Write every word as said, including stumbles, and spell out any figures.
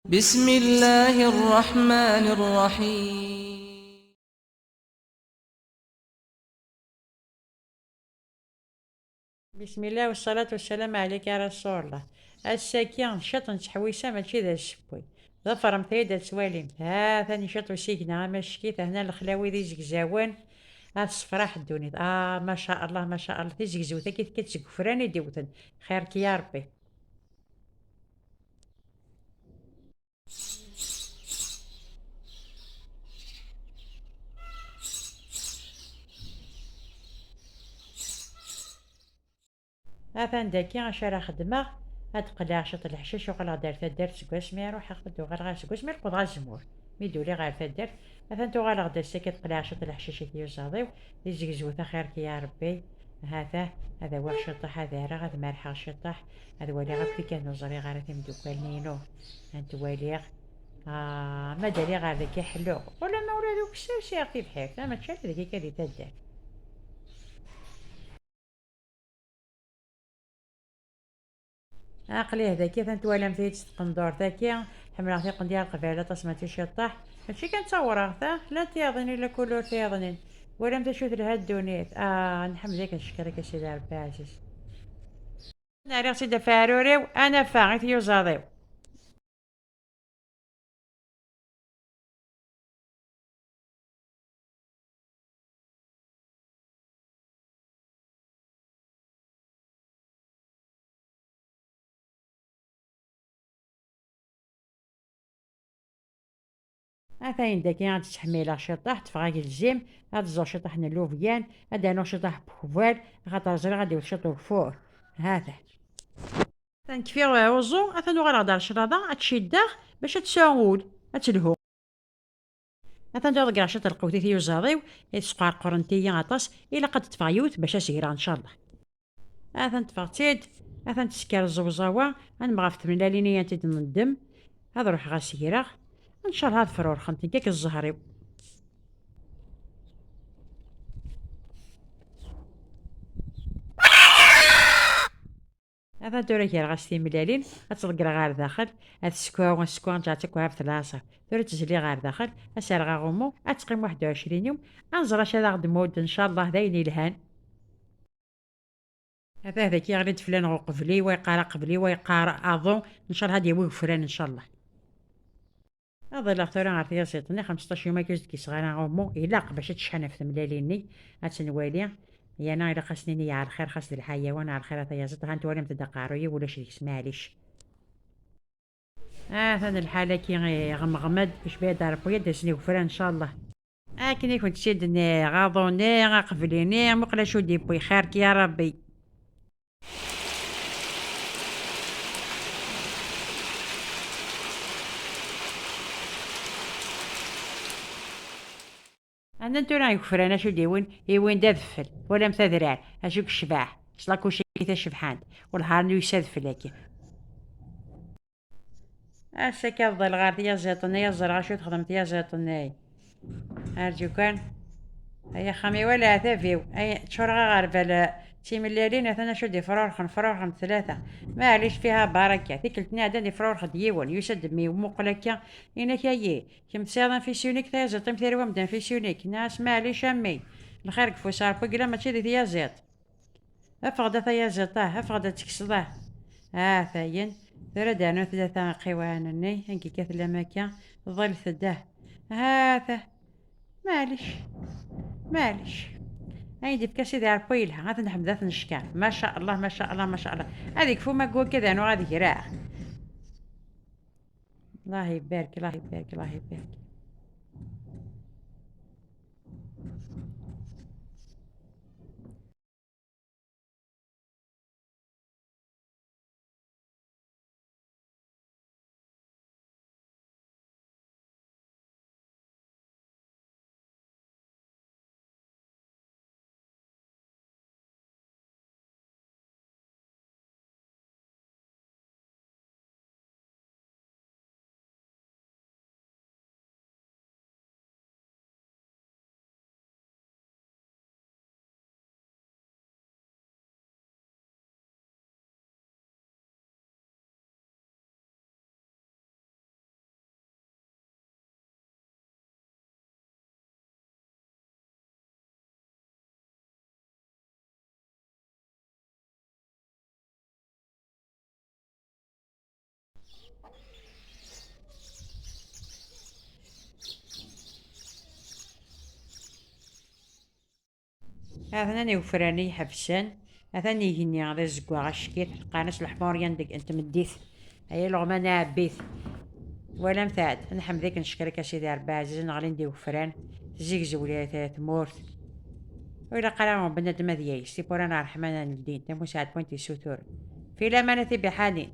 بسم الله الرحمن الرحيم. بسم الله والصلاة والسلام عليك يا رسول الله. Ass-agi ciṭ n tteḥwisa mačči d asewwi. Ḍefremt-iyi-d ad twalimt. Ha-t-an ciṭ usigna amack-it, ha-t-an lexlawi d izegzawen. Ha tessefraḥ ddunit. Ah, ma ca Allah, ma ca Allah. Tizegzewt-agi tekka-d seg ufran i d-iwten. Xir-k ya Rebbi. Atan dagi acu ara xedmeɣ, ad d-qelɛeɣ ciṭ leḥcic, uɣaleɣ-d ar taddart seg wasmi ara ruḥeɣ, ad d-uɣaleɣ ar seg wasmi leqḍeɣ azemmur. Mi d-uliɣ ɣer taddart, atan tuɣaleɣ-d ass-agi ad d-qelɛeɣ ciṭ leḥcic i tyuzaḍ-iw, di zegzewt axir-k ya Rebbi. Hata, ad awiɣ ciṭṭaḥ, ad areɣ, ad merḥeɣ ciṭṭaḥ, ad waliɣ akk tikan ur ẓriɣ ara timeddukal-nni-inu. Ad tent-waliɣ. Ah, ma d-aliɣ ɣer dagi ḥelluɣ. Ulamma ula d ukessar sɛiɣ tibḥirt, ah, mačči ala dagi kan di taddart. Aql-i dagi, atan twalam-iyi-d s tqendurt-agi. Ḥemmleɣ tiqendyar n Leqbayel aṭas, mačči ciṭṭaḥ. Mačči kan d tawraɣt, ah, llant tiyaḍin, ila kulur tiyaḍnin. Twalam d acu telha ddunit. Ah, nḥemd-ik, ncekkeṛ-ik a Sidi Ṛebbi ɛziz. Rriɣ-tt-id ɣef uɛrur-iw, anafa i tyuzaḍ-iw. Atan dagi ad ttḥemmileɣ ciṭṭaḥ, ṭṭfeɣ agelzim, ad ẓẓuɣ ciṭṭaḥ n llubyan, ad d-rnuɣ ciṭṭaḥ n ukbal, axaṭer ẓriɣ ad d-iwet ciṭ ugeffur. Hata. Atan kfiɣ uẓu, atan uɣaleɣ-d ar cclaḍa, ad tt-ciddeɣ bac ad tesɛu ul, ad telhu. Atan ḍeggreɣ ciṭ lqut i tyuzaḍ-iw, i tesqerqurent-iyi aṭas, ilaq ad d-ṭṭfeɣ yiwet bac ad s-greɣ, ncallah. Atan ṭṭfeɣ-tt-id, atan tesker ẓewẓawa, ad nmeɣ ɣef tmellalin-nni ad tent-id-neddem, ad ruḥeɣ ad s-greɣ, ncallah ad frurxent nekk akked zzher-iw. Atan tura greɣ-as timellalin, ad tt-ḍeggreɣ ɣer daxel, ad tsekkaw, ad sekkaw, ad tt-akk ɣef tlaṣer. Tura ad tt-zliɣ ɣer daxel, ad s-rreɣ aɣummu, ad teqqim waḥed u ɛecrin yum, ad nẓer acu ad aɣ-d-tmudd, ncallah d ayen yelhan. Atan dagi yeɣli-d fell-aneɣ uqebli, wa yeqqar aqebli, wa yeqqar aḍu, ncallah ad d-yawi ugefran, ncallah. Ad ḍilleɣ tura ɣer tyaziḍt-nni, xemseṭṭac yum akka ur s-d-kkiseɣ ara aɣummu, ilaq bac ad tecḥan ɣef tmellalin-nni, ad tt-nwali. Yerna ilaq ad s-nini ar lxir, xas d lḥayawan, ar lxir a tayaziḍt, ha-t-an twalamt-d aqerruy-iw ulac deg-s, maɛlic. Atan lḥal-agi iɣemɣem-d, icba-d Rebbi ad d-asen igefran, ncallah. Akken i kent-tt-id-nniɣ, aḍu-nni, aqebli-nni, muqel acu d-yewwi, xir-k ya Rebbi. Anda tura igefran acu d-iwin? Iwin-d adfel. Twalamt adrar acu yecbeḥ s lakuci tacebḥant, welhar n uyes adfel-agi. Ass-agi ad ḍilleɣ ɣer tyaziḍt-nni, ad ẓreɣ acu texdem tyaziḍt-nni. Arǧu kan. Ay axxam-iw, a leɛtab-iw. Ay, ččureɣ aɣerbal, eh, d timellalin, atan acu d-ifrurxen, frurxen tlata. Maɛlic, fiha baraka. Tikkelt-nni iɛeddan ifrurx-d yiwen, yusa-d mmi-w, muqel akka, inak ayi. Kemm tesɛiḍ anfisyu-nik, tayaziḍt-im terwam-d anfisyu-nik. Nniɣ-as maɛlic a mmi. Lxir deg ufus Rebbi yella, mačči di tyaziḍt. Afeɣ-d a tayaziḍt, ah, afeɣ-d ad tekkseḍ, ah. Ah, tayen. Tura ad d-rnun tlata iqiwaɛen-nni, anga akka tellam akka, ḍilet-d, ah. Ah, ta. Maɛlic. Maɛlic. Ayen d-ifka Sidi Rebbi yelha, ad t-neḥmed, ad t-neckeṛ. Ma ca Allah, ma ca Allah, ma ca Allah. Ad ikfu ma akka ad rnuɣ ad greɣ. Allah ibarek, Allah ibarek, Allah ibarek. Atan igefran i iḥebsen, atan igenni d azeggaɣ acekkiṭ, qqaren-as leḥmurya n deg n tmeddit. Ay ileɣman aɛebbit. Twalamt-aɣ-d, nḥemd-ik, neccer-ik a Sidi Ṛebbi ɛzizen ɣlin-d igefran, tezigzew tmurt. Ur ilaq ara bnadem ad yayes, tiwwura n ṛṛeḥma n ddin, tamusɛedwant yessutur. Fi laman a tibiḥanin.